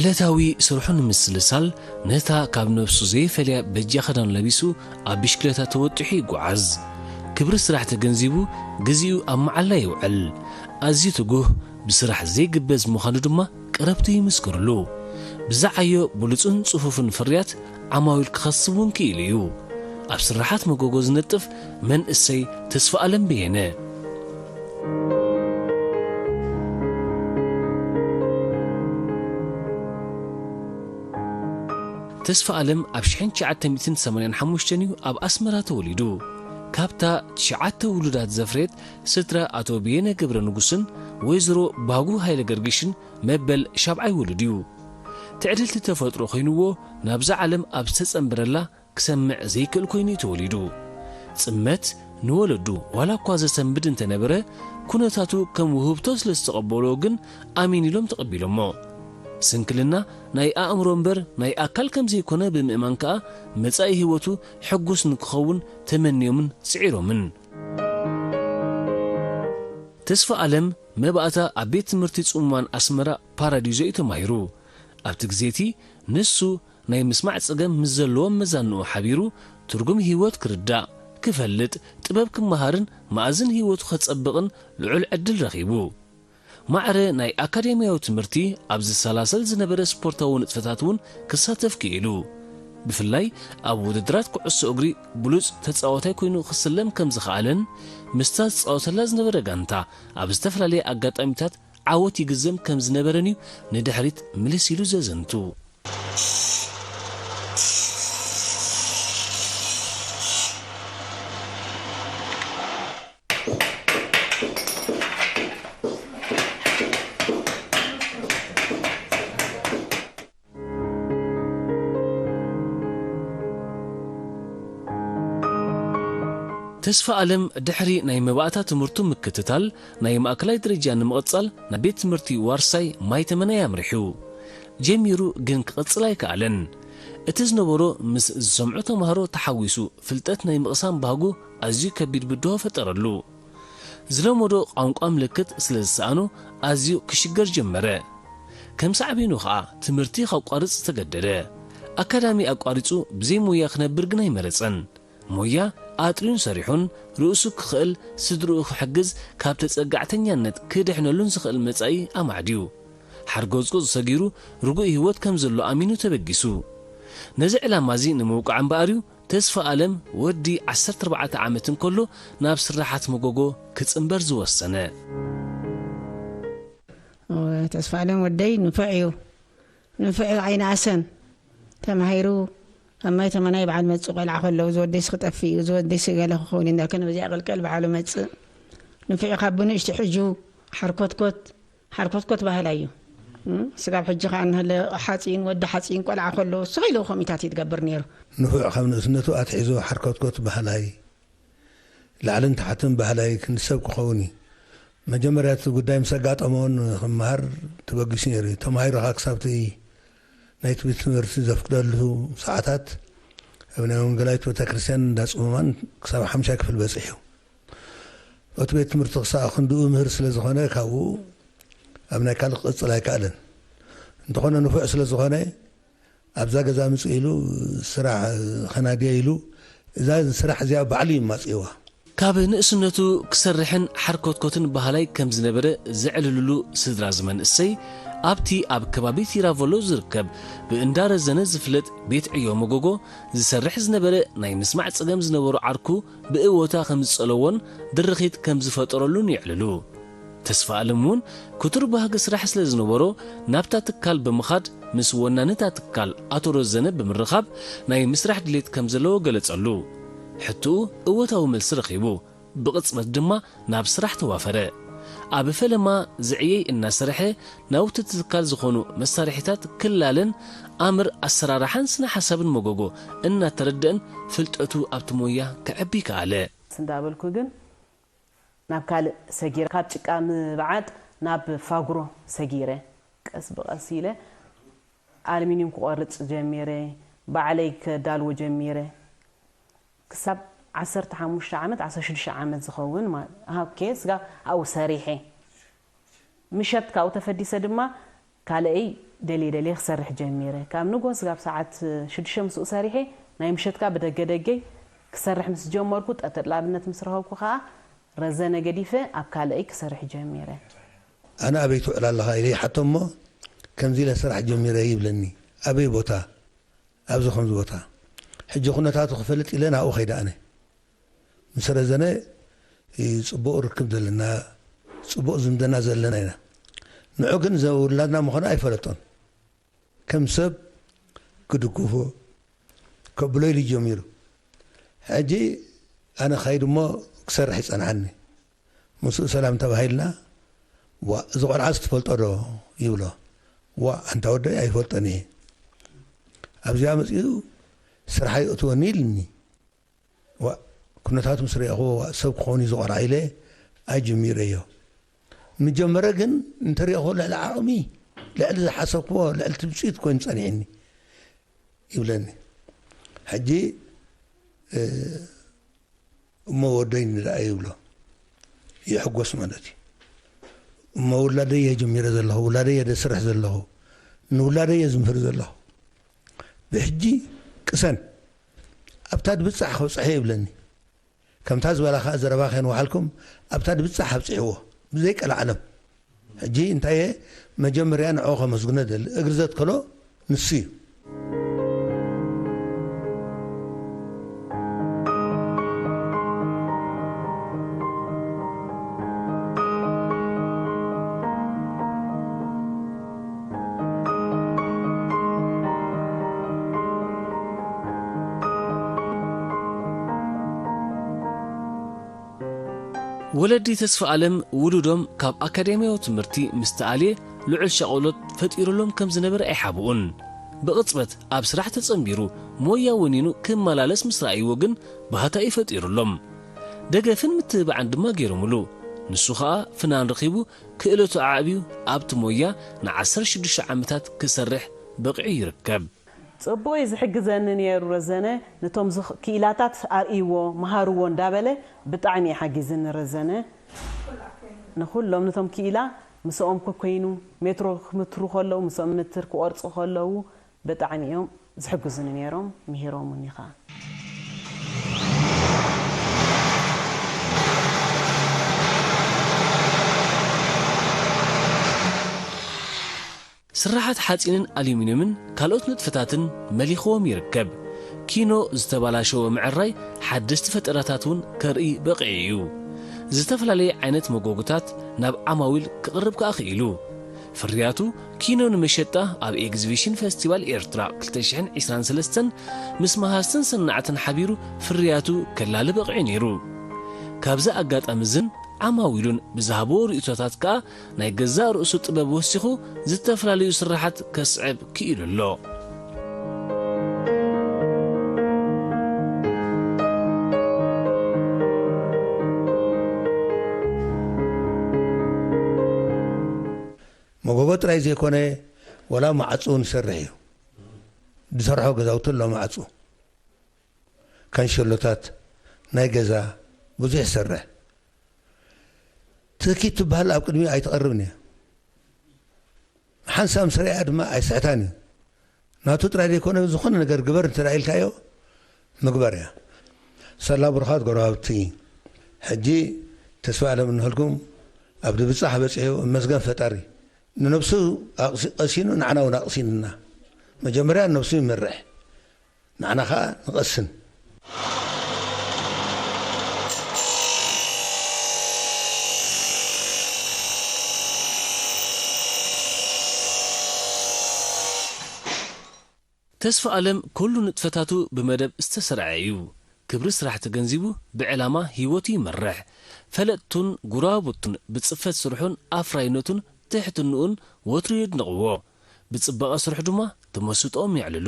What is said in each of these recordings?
ዕለታዊ ስርሑ ንምስልሳል፣ ነታ ካብ ነብሱ ዘይፈልያ በጃ ክዳን ለቢሱ ኣብ ብሽክለታ ተወጢሑ ይጓዓዝ። ክብሪ ስራሕ ተገንዚቡ፣ ግዜኡ ኣብ መዓላ የውዕል። ኣዝዩ ትጉህ፣ ብስራሕ ዘይግበዝ ምዃኑ ድማ ቀረብቱ ይምስክርሉ። ብዝዓዮ ብሉጽን ጽፉፍን ፍርያት ዓማዊል ክኸስብ እውን ክኢሉ እዩ። ኣብ ስራሓት መጎጎ ዝነጥፍ መንእሰይ ተስፋ ኣለም በየነ። ተስፋ ኣለም ኣብ ሽሕን ትሽዓተ ሚእትን ሰማንያን ሓሙሽተን እዩ ኣብ ኣስመራ ተወሊዱ። ካብታ ትሽዓተ ውሉዳት ዘፍረየት ስድራ ኣቶ ብየነ ገብረ ንጉስን ወይዘሮ ባህጉ ሃይለ ገርግሽን መበል ሻብዓይ ውሉድ እዩ። ትዕድልቲ ተፈጥሮ ኮይንዎ ናብዛ ዓለም ኣብ ዝተጸንበረላ ክሰምዕ ዘይክእል ኮይኑ እዩ ተወሊዱ። ጽመት ንወለዱ ዋላ እኳ ዘሰንብድ እንተነበረ፣ ኩነታቱ ከም ውህብቶ ስለ ዝተቐበልዎ ግን ኣሜን ኢሎም ተቐቢሎሞ። ስንክልና ናይ ኣእምሮ እምበር ናይ ኣካል ከም ዘይኮነ ብምእማን ከኣ መጻኢ ህይወቱ ሕጉስ ንክኸውን ተመንዮምን ጽዒሮምን። ተስፋ ኣለም መባእታ ኣብ ቤት ትምህርቲ ጽሙማን ኣስመራ ፓራዲዞ እዩ ተማሂሩ። ኣብቲ ግዜ እቲ ንሱ ናይ ምስማዕ ጸገም ምስ ዘለዎም መዛንኡ ሓቢሩ ትርጉም ህይወት ክርዳእ፣ ክፈልጥ፣ ጥበብ ክመሃርን መኣዝን ህይወቱ ከጸብቕን ልዑል ዕድል ረኺቡ። ማዕረ ናይ ኣካዴምያዊ ትምህርቲ ኣብ ዝሰላሰል ዝነበረ ስፖርታዊ ንጥፈታት እውን ክሳተፍ ክኢሉ። ብፍላይ ኣብ ውድድራት ኩዕሶ እግሪ ብሉጽ ተጻዋታይ ኮይኑ ክስለም ከም ዝኸኣለን ምስታ ዝጻወተላ ዝነበረ ጋንታ ኣብ ዝተፈላለየ ኣጋጣሚታት ዓወት ይግዘም ከም ዝነበረን እዩ ንድሕሪት ምልስ ኢሉ ዘዘንቱ። ተስፋ ኣለም ድሕሪ ናይ መባእታ ትምህርቱ ምክትታል ናይ ማእከላይ ደረጃ ንምቕጻል ናብ ቤት ትምህርቲ ዋርሳይ ማይ ተመናይ ኣምሪሑ። ጀሚሩ ግን ክቕጽል ኣይከኣለን። እቲ ዝነበሮ ምስ ዝሰምዑ ተማሃሮ ተሓዊሱ ፍልጠት ናይ ምቕሳም ባህጉ ኣዝዩ ከቢድ ብድሆ ፈጠረሉ። ዝለመዶ ቋንቋ ምልክት ስለ ዝሰኣኖ ኣዝዩ ክሽገር ጀመረ። ከም ሳዕቤኑ ኸኣ ትምህርቲ ከቋርጽ ዝተገደደ። ኣካዳሚ ኣቋሪጹ ብዘይ ሞያ ክነብር ግን ኣይመረጸን። ሞያ ኣጥርዩን ሰሪሑን ርእሱ ክኽእል ስድርኡ ክሕግዝ ካብ ተጸጋዕተኛነት ክድሕነሉን ዝኽእል መጻኢ ኣማዕድዩ። ሓርጎጽጎጽ ሰጊሩ ርጉእ ህይወት ከም ዘሎ ኣሚኑ ተበጊሱ። ነዚ ዕላማ እዚ ንምውቃዕ እምበኣር እዩ ተስፋ ኣለም ወዲ ዓሰርተ ኣርባዕተ ዓመት እንከሎ ናብ ስራሓት መጎጎ ክጽንበር ዝወሰነ። ተስፋ ኣለም ወደይ ንፉዕ እዩ። ንፉዕ እዩ ኣይነኣሰን። ተማሂሩ ኣብ ማይ ተመናይ በዓል መጽእ ቆልዓ ከለዉ ዝወደይስ ክጠፍእ እዩ ዝወደይስ ገለ ክኸውን እዩ እንዳልከ ነብዚኣ ቅልቅል በዓሉ መጽእ። ንፉዕ እዩ ካብ ብንእሽቲ ሕጁ ሓርኮትኮት ሓርኮትኮት ባህላ እዩ። ስጋብ ሕጂ ከዓ እንህለ ሓፂን ወዲ ሓፂን ቆልዓ ከሎ ስቕ ኢሉ ከምኢታት እዩ ትገብር ነይሩ። ንፉዕ ካብ ንእስነቱ ኣትሒዙ ሓርኮትኮት ባህላይ ላዕልን ታሕትን ባህላይ ክንዲ ሰብ ክኸውን እዩ። መጀመርያ እቲ ጉዳይ ምስ ኣጋጠሞ ንክመሃር ተበጊሱ ነይሩ እዩ። ተማሂሩ ከዓ ክሳብቲ ናይቲ ቤት ትምህርቲ ዘፍቅደሉ ሰዓታት ኣብ ናይ ወንጌላዊት ቤተክርስትያን እንዳ ጽሙማን ክሳብ ሓምሻይ ክፍል በጺሑ። እቲ ቤት ትምህርቲ ክሳዕ ክንድኡ ምህር ስለ ዝኾነ ካብኡ ኣብ ናይ ካልእ ክቕጽል ኣይከኣለን። እንተኾነ ንፉዕ ስለ ዝኾነ ኣብዛ ገዛ ምጽእ ኢሉ ስራሕ ከናድየ ኢሉ እዛ ስራሕ እዚኣ ባዕሉ እዩ ማጽእዋ። ካብ ንእስነቱ ክሰርሕን ሓርኮትኮትን ባህላይ ከም ዝነበረ ዘዕልልሉ ስድራ እዚ መንእሰይ ኣብቲ ኣብ ከባቢ ቲራቮሎ ዝርከብ ብእንዳ ረዘነ ዝፍለጥ ቤት ዕዮ መጎጎ ዝሰርሕ ዝነበረ ናይ ምስማዕ ጸገም ዝነበሮ ዓርኩ ብእወታ ከም ዝጸለዎን ድርኺት ከም ዝፈጠረሉን የዕልሉ። ተስፋ ኣለም እውን ክቱር ባህጊ ስራሕ ስለ ዝነበሮ ናብታ ትካል ብምኻድ ምስ ወናኒ እታ ትካል ኣቶ ረዘነ ብምርኻብ ናይ ምስራሕ ድሌት ከም ዘለዎ ገለጸሉ። ሕትኡ እወታዊ መልሲ ረኺቡ። ብቕጽበት ድማ ናብ ስራሕ ተዋፈረ። ኣብ ፈለማ ዝዕየይ እናሰርሐ ናውቲ እቲ ትካል ዝኾኑ መሳርሒታት ክላለን ኣምር ኣሰራርሓን ስነ ሓሳብን መጎጎ እናተረደአን ፍልጠቱ ኣብቲ ሞያ ከዕቢ ከኣለ። እንዳበልኩ ግን ናብ ካልእ ሰጊረ፣ ካብ ጭቃ ምብዓጥ ናብ ፋጉሮ ሰጊረ፣ ቀስ ብቐስ ኢለ ኣልሚንዩም ክቖርጽ ጀሚረ፣ ባዕለይ ከዳልዎ ጀሚረ። ክሳብ ዓሰርተ ሓሙሽተ ዓመት፣ ዓሰርተ ሽዱሽተ ዓመት ዝኸውን ማለት፣ ኦኬ፣ ስጋ ኣብኡ ሰሪሐ። ምሸት ካብኡ ተፈዲሰ ድማ ካልኣይ ደልየ ደልየ ክሰርሕ ጀሚረ። ካብ ንጎ ስጋብ ሰዓት ሽዱሽተ ምስኡ ሰሪሐ፣ ናይ ምሸትካ ብደገ ደገይ ክሰርሕ ምስ ጀመርኩ፣ ጠብተጥላብነት ምስ ረኸብኩ ከኣ፣ ረዘነ ገዲፈ ኣብ ካልኣይ ክሰርሕ ጀሚረ። ኣነ ኣበይ ትውዕል ኣለኻ ኢለ ይሓቶ እሞ፣ ከምዚ ኢለ ስራሕ ጀሚረ ይብለኒ። ኣበይ ቦታ? ኣብዚ ከምዚ ቦታ። ሕጂ ኩነታቱ ክፈልጥ ኢለ ናብኡ ከይደ ኣነ። ምስ ረዘነ እዩ ጽቡቕ ርክብ ዘለና፣ ጽቡቕ ዝምድና ዘለና ኢና። ንዑ ግን ዘውላድና ምዃኑ ኣይፈለጦን። ከም ሰብ ክድግፎ ከብሎ ኢሉ ጀሚሩ። ሕጂ ኣነ ኸይድ እሞ ክሰርሕ ይጸንሓኒ። ምስኡ ሰላም ተባሂልና፣ "ዋ፣ እዚ ቆልዓስ ትፈልጦ ዶ?" ይብሎ። "ዋ፣ ኣንታ ወደይ ኣይፈልጦን እየ። ኣብዚኣ መጺኡ ስራሕ ይእትወኒ" ኢልኒ። ዋ፣ ኩነታቱ ምስ ረኣኹዎ፣ ዋ፣ ሰብ ክኸውን እዩ ዝቖልዓ ኢለ ኣጅሚረዮ። መጀመርያ ግን እንተሪእኹዎ ልዕሊ ዓቕሚ፣ ልዕሊ ዝሓሰብኩዎ፣ ልዕሊ ትምጽኢት ኮይኑ ጸኒሕኒ ይብለኒ። ሕጂ፣ እ፣ እሞ ወደይ ንደኣ ይብሎ። ይሕጎስ ማለት እዩ። እሞ ውላደይ እየ ጀሚረ ዘለኹ፣ ውላደይ እየ ደስርሕ ዘለኹ፣ ንውላደይ እየ ዝምህር ዘለኹ። ብሕጂ ቅሰን፣ ኣብታ ድብጻሕ ከብጽሐ ይብለኒ። ከምታ ዝበላ ከኣ ዘረባ ከየንዋሓልኩም ኣብታ ድብጻሕ ኣብጺሕዎ፣ ብዘይ ቀልዓለም። ሕጂ እንታይ እየ መጀመርያ ንዕኡ ከመስግኖ ደሊ፣ እግሪ ዘትከሎ ንሱ እዩ። ወለዲ ተስፋ ኣለም ውሉዶም ካብ ኣካዳሚያዊ ትምህርቲ ምስ ተኣልየ ልዑል ሻቕሎት ፈጢሩሎም ከም ዝነበረ ኣይሓብኡን። ብቕጽበት ኣብ ስራሕ ተጸንቢሩ ሞያ ወኒኑ ክመላለስ ምስ ረኣይዎ ግን ባህታ እዩ ፈጢሩሎም። ደገፍን ምትብባዕን ድማ ገይሮምሉ። ንሱ ኸኣ ፍናን ረኺቡ ክእለቱ ኣዕብዩ ኣብቲ ሞያ ንዓሰርተ ሽዱሽተ ዓመታት ክሰርሕ በቒዑ ይርከብ። ጽቡቕ እዩ ዝሕግዘኒ ነይሩ ረዘነ፣ ነቶም ዝኽ-፣ ክኢላታት ኣርእይዎ፣ መሃርዎ እንዳበለ ብጣዕሚ እዩ ሓጊዝኒ ረዘነ። ንኹሎም ነቶም ክኢላ ምስኦም ኮኮይኑ ሜትሮ ክምትሩ ከለዉ፣ ምስኦም ምትር ክቖርጹ ከለዉ ብጣዕሚ እዮም ዝሕግዙኒ ነይሮም፣ ምሂሮምኒ ኸኣ። ስራሓት ሓጺንን ኣሉሚንየምን ካልኦት ንጥፈታትን መሊኽዎም ይርከብ። ኪኖ ዝተባላሸወ ምዕራይ ሓደስቲ ፈጠራታት እውን ከርኢ በቒዑ እዩ። ዝተፈላለየ ዓይነት መጎጎታት ናብ ዓማዊል ክቕርብ ከኣ ክኢሉ። ፍርያቱ ኪኖ ንመሸጣ ኣብ ኤግዚቢሽን ፈስቲቫል ኤርትራ ክልተ ሽሕን ዕስራን ሰለስተን ምስ መሃዝትን ሰናዕትን ሓቢሩ ፍርያቱ ከላሊ በቒዑ ነይሩ። ካብዚ ኣጋጣሚ እዝን ዓማዊሉን ብዝሃብዎ ርእይቶታት ከኣ ናይ ገዛእ ርእሱ ጥበብ ወሲኹ ዝተፈላለዩ ስራሓት ከስዕብ ክኢሉ ኣሎ። መጎጎ ጥራይ ዘይኮነ፣ ወላ ማዕጾ እውን ይሰርሕ እዩ። ዝሰርሖ ገዛውቲ ኣሎ ማዕጾ። ካንሸሎታት ናይ ገዛ ብዙሕ ይሰርሕ። ትኪት ትበሃል ኣብ ቅድሚኡ ኣይትቐርብን እያ። ሓንሳብ ምስ ርእያ ድማ ኣይስሕታን እዩ። ናቱ ጥራይ ዘይኮነ፣ ዝኾነ ነገር ግበር እንተ ደኣ ኢልካዮ፣ ምግባር እያ። ሰላ ብሩኻት ጎረባብቲ፣ ሕጂ ተስፋ ኣለም እንሀልኩም ኣብ ድብጻሕ በጺሑ፣ እመስገን ፈጣሪ። ንነብሱ ኣቕሲ-፣ ቀሲኑ፣ ንዓና እውን ኣቕሲንና። መጀመርያ ነብሱ ይመርሕ፣ ንዓና ኸኣ ንቐስን። ተስፋ ኣለም ኩሉ ንጥፈታቱ ብመደብ ዝተሰርዐ እዩ። ክብሪ ስራሕ ተገንዚቡ ብዕላማ ህይወቱ ይመርሕ። ፈለጥቱን ጉራቡቱን ብጽፈት ስርሑን ኣፍራይነቱን ትሕትንኡን ወትሩ የድንቕዎ። ብጽባቐ ስርሑ ድማ ተመስጦኦም የዕልሉ።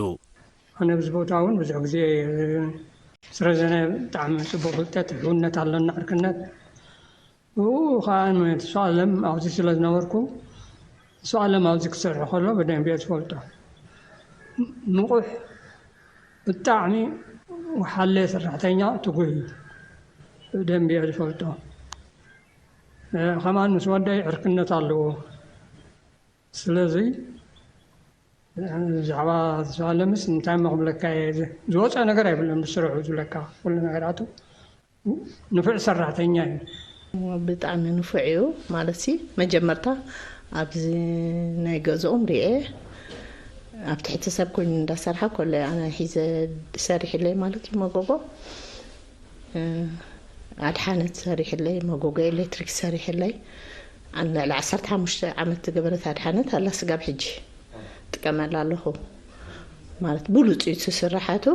ኣነ ኣብዚ ቦታ እውን ብዙሕ ግዜ ስረዘነ ብጣዕሚ ጽቡቕ ፍልጠት፣ ሕውነት ኣሎና፣ ዕርክነት። ብኡ ኸዓ ንተስፋ ኣለም ኣብዚ ስለ ዝነበርኩ፣ ተስፋ ኣለም ኣብዚ ክሰርሕ ከሎ ብደንቢ እየ ዝፈልጦ። ንቑሕ፣ ብጣዕሚ ወሓለ ሰራሕተኛ፣ ትጉህ እዩ። ብደንቢ እየ ዝፈልጦ። እ፣ ከማን ምስ ወደይ ዕርክነት ኣለዎ። ስለዚ ብዛዕባ ተስፋ ኣለምስ እንታይ እሞ ክብለካ እየ፣ ዝ- ዝወፀ ነገር ኣይብለን ብስርሑ ዝብለካ ኩሉ ነገራቱ ንፉዕ ሰራሕተኛ እዩ። ብጣዕሚ ንፉዕ እዩ ማለት ሲ መጀመርታ ኣብዚ ናይ ገዝኦም ርኤ ኣብ ትሕቲ ሰብ ኮይኑ እንዳሰርሐ ኮለ ኣነ ሒዘ ሰሪሕለይ ማለት እዩ መጎጎ ኣድሓነት ሰሪሕለይ መጎጎ ኤሌክትሪክ ሰሪሕለይ ኣነ ልዕሊ ዓሰርተ ሓሙሽተ ዓመት ዝገበረት ኣድሓነት ኣላ ስጋብ ሕጂ ጥቀመላ ኣለኹ ማለት ብሉፅ እዩ እቲ ስራሓቱ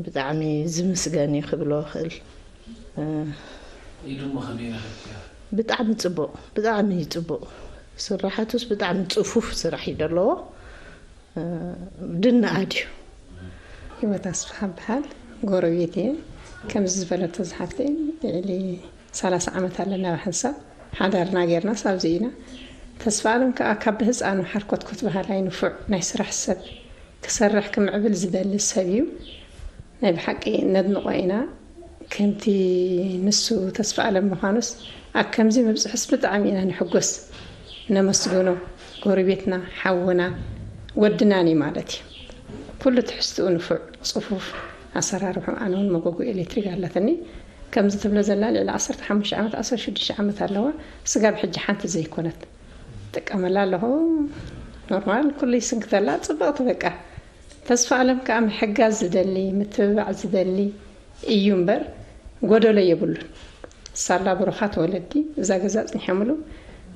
ብጣዕሚ ዝምስገን እዩ ክብሎ ክእል ኢዱ እሞ ከመይ ረኸብክያ? ብጣዕሚ ፅቡቅ ብጣዕሚ እዩ ፅቡቅ ስራሓቱስ ብጣዕሚ ፅፉፍ ስራሕ እዩ ዘለዎ ድንኣድ እዩ ህይወት ኣስፍሓ በሃል ጎረቤት እየ። ከምዚ ዝበለቶ ዝሓፍተይ ልዕሊ ሰላሳ ዓመት ኣለና ብሓንሳብ ሓዳርና ጌርና ሳብዚ ኢና። ተስፋ ኣለም ከዓ ካብ ብህፃኑ ሓርኮትኮት በሃላይ ንፉዕ ናይ ስራሕ ሰብ ክሰርሕ ክምዕብል ዝደሊ ሰብ እዩ። ናይ ብሓቂ ነድንቆ ኢና። ከምቲ ንሱ ተስፋ ኣለም ምዃኑስ ኣብ ከምዚ ምብፅሑስ ብጣዕሚ ኢና ንሕጎስ። ነመስግኖ። ጎረቤትና፣ ሓውና፣ ወድናን እዩ ማለት እዩ። ኩሉ ትሕዝትኡ ንፉዕ፣ ፅፉፍ፣ ኣሰራርሑ ኣነ እውን መጎጎ ኤሌክትሪክ ኣለትኒ። ከምዚ ትብሎ ዘላ ልዕሊ ዓሰርተ ሓሙሽተ ዓመት ዓሰርተ ሽዱሽተ ዓመት ኣለዋ። ስጋብ ሕጂ ሓንቲ ዘይኮነት ጥቀመላ ኣለኹ። ኖርማል ኩሉ ይስንክተላ ፅብቕቲ በቃ። ተስፋ ኣለም ከዓ ምሕጋዝ ዝደሊ ምትብባዕ ዝደሊ እዩ እምበር ጎደሎ የብሉን። ሳላ ብሩኻት ወለዲ እዛ ገዛ ኣፅኒሖምሉ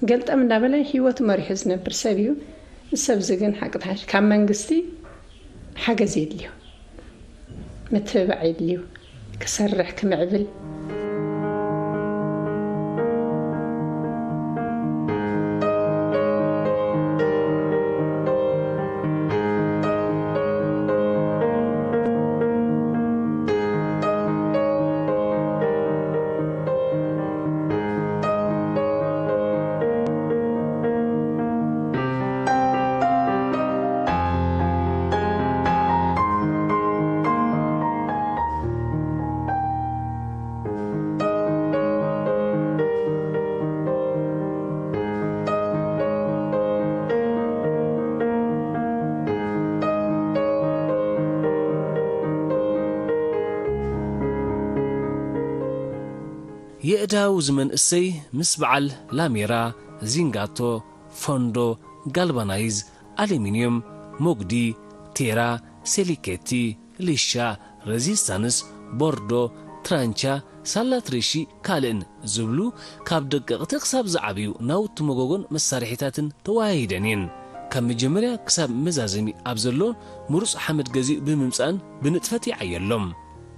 ገልጠም እንዳበለ ህይወቱ መሪሑ ዝነብር ሰብ እዩ። እዚ ሰብ እዚ ግን ሓቂ ተሓሽ ካብ መንግስቲ ሓገዝ የድልዮ፣ ምትብባዕ የድልዮ፣ ክሰርሕ ክምዕብል የእዳው ዝመንእሰይ ምስ በዓል ላሜራ፣ ዚንጋቶ፣ ፈንዶ፣ ጋልባናይዝ፣ ኣሉሚንየም፣ ሞግዲ፣ ቴራ፣ ሴሊኬቲ፣ ሊሻ፣ ረዚስታንስ፣ ቦርዶ፣ ትራንቻ፣ ሳላትሬሺ ካልእን ዝብሉ ካብ ደቀቕቲ ክሳብ ዝዓብዩ ናውቲ መጎጎን መሳርሒታትን ተወሃሂደን እየን። ካብ መጀመርያ ክሳብ መዛዘሚ ኣብ ዘሎ ምሩፅ ሓመድ ገዚኡ ብምምፃእን ብንጥፈት ይዓየሎም።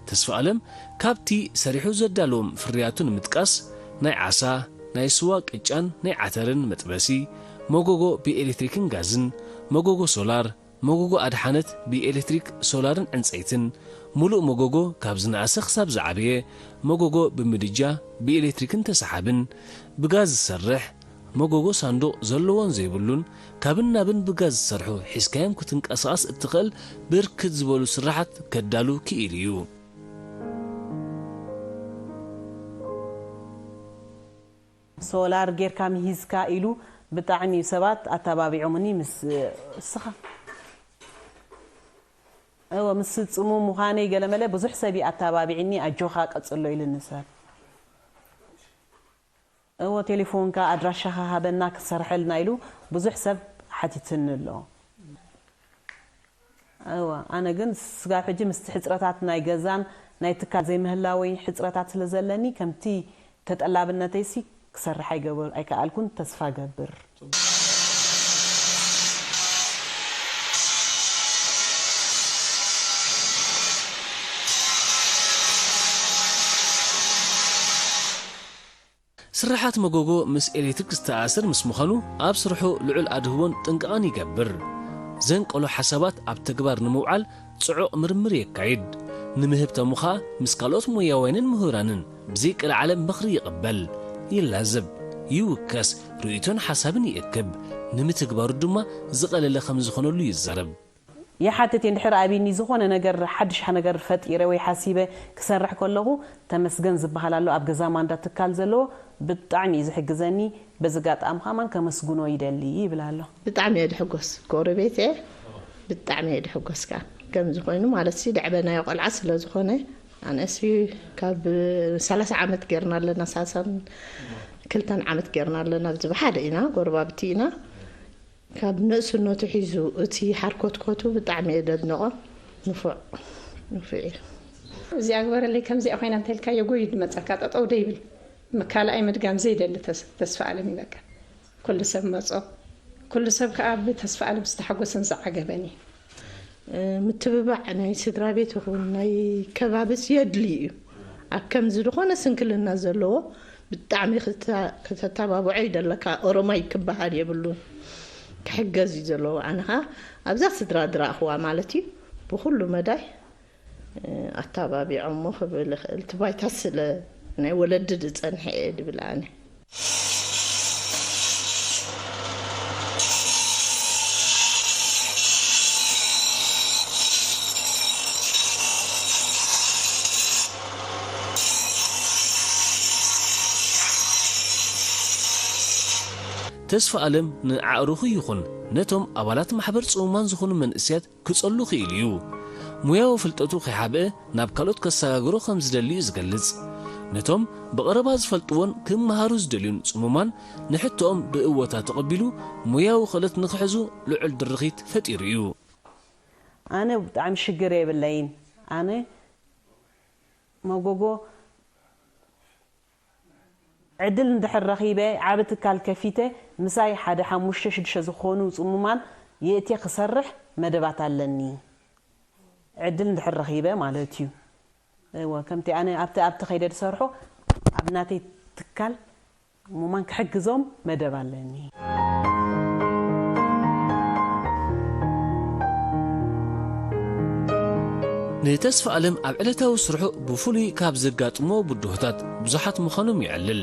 ተስፋ ኣለም ካብቲ ሰሪሑ ዘዳለዎም ፍርያቱ ንምጥቃስ ናይ ዓሳ፣ ናይ ስዋ ቅጫን ናይ ዓተርን መጥበሲ፣ መጎጎ ብኤሌክትሪክን ጋዝን፣ መጎጎ ሶላር፣ መጎጎ ኣድሓነት ብኤሌክትሪክ ሶላርን ዕንፀይትን፣ ሙሉእ መጎጎ ካብ ዝነኣሰ ክሳብ ዝዓበየ፣ መጎጎ ብምድጃ ብኤሌክትሪክን ተሰሓብን፣ ብጋዝ ዝሰርሕ፣ መጎጎ ሳንዱቕ ዘለዎን ዘይብሉን ካብን ናብን ብጋዝ ዝሰርሑ ሒዝካዮም ክትንቀሳቐስ እትኽእል ብርክት ዝበሉ ስራሓት ከዳሉ ክኢሉ እዩ። ሶላር ጌርካ ምሂዝካ ኢሉ ብጣዕሚ እዩ ሰባት ኣተባቢዖምኒ ምስ እስኻ እወ ምስ ጽሙ ምዃነይ ገለመለ ብዙሕ ሰብ እዩ ኣተባቢዕኒ ኣጆኻ ቀጽሎ ኢልኒ ሰብ እወ ቴሌፎንካ ኣድራሻኻ ሃበና ክሰርሐልና ኢሉ ብዙሕ ሰብ ሓቲትኒ ኣሎ እወ ኣነ ግን ስጋብ ሕጂ ምስቲ ሕፅረታት ናይ ገዛን ናይ ትካል ዘይምህላወይ ሕፅረታት ስለ ዘለኒ ከምቲ ተጠላብነተይሲ ክሰርሕ ኣይገበር ኣይከኣልኩን ተስፋ ገብር። ስርሓት መጎጎ ምስ ኤሌክትሪክ ዝተኣሳሰር ምስ ምዃኑ ኣብ ስርሑ ልዑል ኣድህቦን ጥንቃቐን ይገብር። ዘንቀሎ ሓሳባት ኣብ ተግባር ንምውዓል ጽዑቕ ምርምር የካይድ። ንምህብቶሙ ኸኣ ምስ ካልኦት ሞያውያንን ምሁራንን ብዘይቀልዓለም ምኽሪ ይቕበል፣ ይላዘብ፣ ይውከስ፣ ርእይቶን ሓሳብን ይእክብ፣ ንምትግባሩ ድማ ዝቐለለ ከም ዝኾነሉ ይዛረብ። ይሓትት እየ እንድሕር ኣብኒ ዝኾነ ነገር ሓድሽ ነገር ፈጢረ ወይ ሓሲበ ክሰርሕ ከለኹ ተመስገን ዝበሃል ኣሎ ኣብ ገዛ ማንዳ ትካል ዘለዎ ብጣዕሚ እዩ ዝሕግዘኒ በዚ ጋጣሚ ከማን ከመስግኖ ይደሊ ይብል ኣሎ። ብጣዕሚ እየ ድሕጎስ ጎረቤት እየ ብጣዕሚ እየ ድሕጎስ ከኣ። ከምዚ ኮይኑ ማለት ሲ ደዕበናዮ ቆልዓ ስለ ዝኾነ፣ ኣነሲ ካብ ሰላሳ ዓመት ጌርና ኣለና፣ ሰላሳን ክልተን ዓመት ጌርና ኣለና። ኣብዚ ብሓደ ኢና፣ ጎረባብቲ ኢና። ካብ ንእስነቱ ሒዙ እቲ ሓርኮትኮቱ ብጣዕሚ እየ ደድንቖ። ንፉዕ፣ ንፉዕ እዩ። እዚ ኣግበረለይ፣ ከምዚኣ ኮይና እንተልካዮ ጎዩ ድመጸካ፣ ጠጠው ደይብል። ካልኣይ ምድጋም ዘይደሊ ተስ-፣ ተስፋ ኣለም እዩ በቃ። ኩሉ ሰብ መጾ። ኩሉ ሰብ ከኣ ብተስፋ ኣለም ዝተሓጎሰን ዝዓገበን እዩ። እ፣ ምትብባዕ ናይ ስድራ ቤት ይኹን ናይ ከባብስ የድሊ እዩ። ኣብ ከምዚ ዝኾነ ስንክልና ዘለዎ ብጣዕሚ ክተ-፣ ከተተባብዖ ይደለካ። ኦሮማይ ክበሃል የብሉን። ክሕገዝ እዩ ዘለዎ። ኣነ ኸኣ ኣብዛ ስድራ ድረኣኽዋ ማለት እዩ። ብኹሉ መዳይ፣ እ፣ ኣተባቢዖሞ ክብል እኽእል። እቲ ባይታ ስለ ናይ ወለዲ ዝጸንሐ እየ ድብል ኣነ። ተስፋ ኣለም ንኣዕሩኹ ይኹን ነቶም ኣባላት ማሕበር ጽሙማን ዝኾኑ መንእሰያት ክጸሉ ክኢሉ እዩ። ሙያዊ ፍልጠቱ ከይሓብአ ናብ ካልኦት ከሰጋግሮ ከም ዝደሊ እዩ ዝገልጽ። ነቶም ብቐረባ ዝፈልጥዎን ክመሃሩ ዝደልዩን ጽሙማን ንሕቶኦም ብእወታ ተቐቢሉ ሙያዊ ክእለት ንኽሕዙ ልዑል ድርኺት ፈጢሩ እዩ። ኣነ ብጣዕሚ ሽግር የብለይን። ኣነ መጎጎ ዕድል እንድሕር ረኺበ፣ ዓቢ ትካል ከፊተ፣ ምሳይ ሓደ ሓሙሽተ ሽዱሽተ ዝኾኑ ጽሙማን የእትየ ክሰርሕ መደባት ኣለኒ። ዕድል እንድሕር ረኺበ ማለት እዩ። እወ፣ ከምቲ ኣነ ኣብቲ፣ ኣብቲ ከይደ ዝሰርሖ፣ ኣብ ናተይ ትካል ጽሙማን ክሕግዞም መደብ ኣለኒ። ንተስፋ ኣለም ኣብ ዕለታዊ ስርሑ ብፍሉይ ካብ ዘጋጥሞ ብድሆታት ብዙሓት ምዃኖም የዕልል።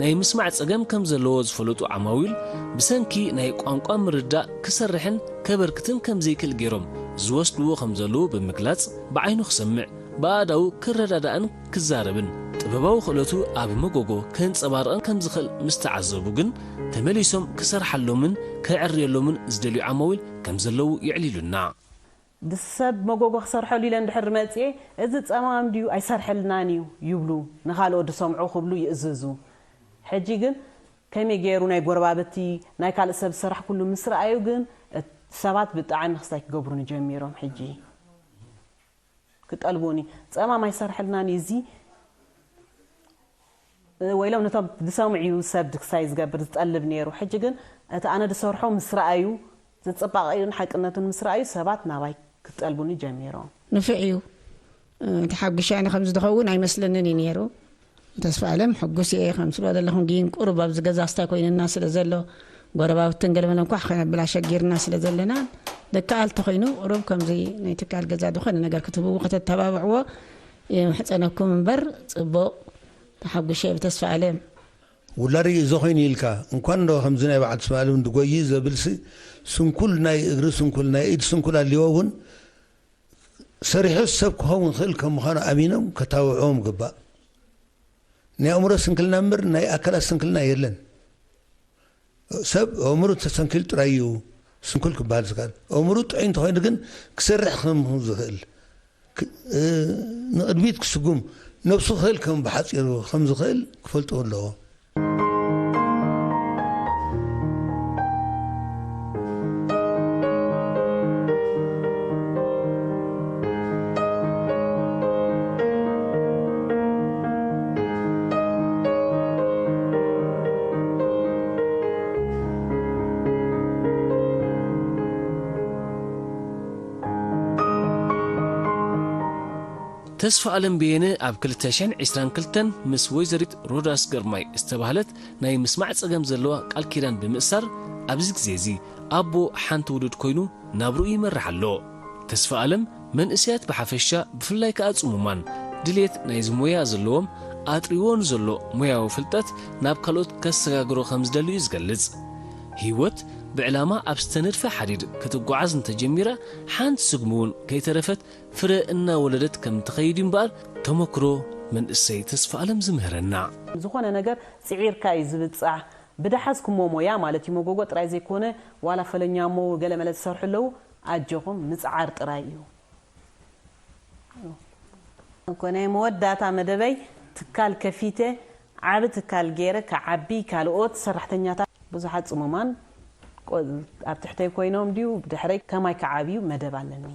ናይ ምስማዕ ጸገም ከም ዘለዎ ዝፈለጡ ዓማዊል ብሰንኪ ናይ ቋንቋ ምርዳእ ክሰርሕን ከበርክትን ከም ዘይክእል ገይሮም ዝወስድዎ ከም ዘለዉ ብምግላጽ፣ ብዓይኑ ክሰምዕ፣ ብኣእዳዉ ክረዳዳእን ክዛረብን ጥበባዊ ክእለቱ ኣብ መጎጎ ከንጸባርቕን ከም ዝኽእል ምስ ተዓዘቡ ግን፣ ተመሊሶም ክሰርሓሎምን ከዕርየሎምን ዝደልዩ ዓማዊል ከም ዘለዉ የዕሊሉና። ሰብ መጎጎ ክሰርሐሉ ኢለ እንድሕር መጽኤ፣ "እዚ ጸማም ድዩ? ኣይሰርሐልናን እዩ" ይብሉ። ንኻልኦት ዝሰምዑ ክብሉ ይእዝዙ። ሕጂ ግን ከመይ ገይሩ ናይ ጎረባብቲ፣ ናይ ካልእ ሰብ ዝሰራሕ ኩሉ ምስ ረኣዩ ግን፣ እት-፣ ሰባት ብጣዕሚ ክስታይ ክገብሩኒ ጀሚሮም። ሕጂ ክጠልቡኒ፣ "ጸማም ኣይሰርሐልናን እዩ እዚ" ወይሎም ነቶም ዝሰምዑ እዩ ሰብ ክስታይ ዝገብር፣ ዝጠልብ ነይሩ። ሕጂ ግን እቲ ኣነ ዝሰርሖ ምስ ረኣዩ፣ እቲ ጽባቐኡን ሓቅነቱን ምስ ረኣዩ፣ ሰባት ናባይ ክጠልቡኒ ጀሚሮም። ንፉዕ እዩ። እ፣ ተሓጒሸ ኣነ ከምዚ ዝኸውን ኣይመስለንን እዩ ነይሩ። ተስፋ ኣለም፣ ሕጉስ እየ። ከም ስለ ዘለኹም ግን ቁሩብ ኣብዚ ገዛ ስታይ ኮይንና ስለ ዘሎ፣ ጎረባብትን ገለ መለን ኳሕ ከነብል ኣሸጊርና ስለ ዘለና፣ ደቂ ኣል ተኾይኑ ቁሩብ ከምዚ ናይ ትካል ገዛ ዝኾነ ነገር ክትህብዎ፣ ከተተባብዕዎ ይምሕጸነኩም እምበር፣ ጽቡቕ። ተሓጒሸ ብተስፋ ኣለም። ውላደይ እዚ ኾይኑ ኢልካ፣ እንኳን ዶ ከምዚ ናይ በዓል ተስፋ ኣለም ድጎይ ዘብልሲ፣ ስንኩል ናይ እግሪ ስንኩል፣ ናይ ኢድ ስንኩል ኣልዎ እውን፣ ሰሪሑ ሰብ ክኸውን ክእል ከም ምዃኑ ኣሚኖም ከታብዕዎም ግባእ። ናይ ኣእምሮ ስንክልና እምበር ናይ ኣካላት ስንክልና የለን። ሰብ ኣእምሮ ተሰንኪሉ ጥራይ እዩ ስንኩል ክበሃል ዝከኣል። ኣእምሮ ጥዑይ እንተኾይኑ ግን ክሰርሕ ከም ዝኽእል፣ ክ-፣ እ፣ ንቕድሚት ክስጉም፣ ነብሱ ክኽእል ከም ብሓጺሩ ከም ዝኽእል ክፈልጡ ኣለዎ። ተስፋ ኣለም በየነ ኣብ ክልተ ሽሕን ዕስራን ክልተን ምስ ወይዘሪት ሮዳስ ግርማይ ዝተባህለት ናይ ምስማዕ ጸገም ዘለዋ ቃል ኪዳን ብምእሳር፣ ኣብዚ ግዜ እዚ ኣቦ ሓንቲ ውሉድ ኮይኑ ናብርኡ ይመርሕ ኣሎ። ተስፋ ኣለም መንእሰያት ብሓፈሻ፣ ብፍላይ ከኣ ጽሙማን፣ ድልየት ናይዚ ሞያ ዘለዎም፣ ኣጥሪዎ ንዘሎ ሞያዊ ፍልጠት ናብ ካልኦት ከሰጋግሮ ከም ዝደሊ እዩ ዝገልጽ። ህይወት ብዕላማ ኣብ ዝተነድፈ ሓዲድ ክትጓዓዝ እንተጀሚራ፣ ሓንቲ ስጉሚ እውን ከይተረፈት ፍረ እናወለደት ከም ትኸይድ እዩ እምበኣር፣ ተመክሮ መንእሰይ ተስፋ ኣለም ዝምህረና። ዝኾነ ነገር ጽዒርካ እዩ ዝብጻሕ። ብደሓዝኩሞ ሞያ ማለት እዩ፣ መጎጎ ጥራይ ዘይኮነ፣ ዋላ ፈለኛሞ ገለ መለ ዝሰርሑ ኣለዉ፣ ኣጆኹም ምጽዓር ጥራይ እዩ። እኮ ናይ መወዳእታ መደበይ ትካል ከፊተ ዓቢ ትካል ገይረ ክዓቢ ካልኦት ሰራሕተኛታት ብዙሓት ጽሙማን ቆ- ኣብ ትሕተይ ኮይኖም ድዩ ድሕረይ ከማይ ክዓብዩ መደብ ኣለኒ።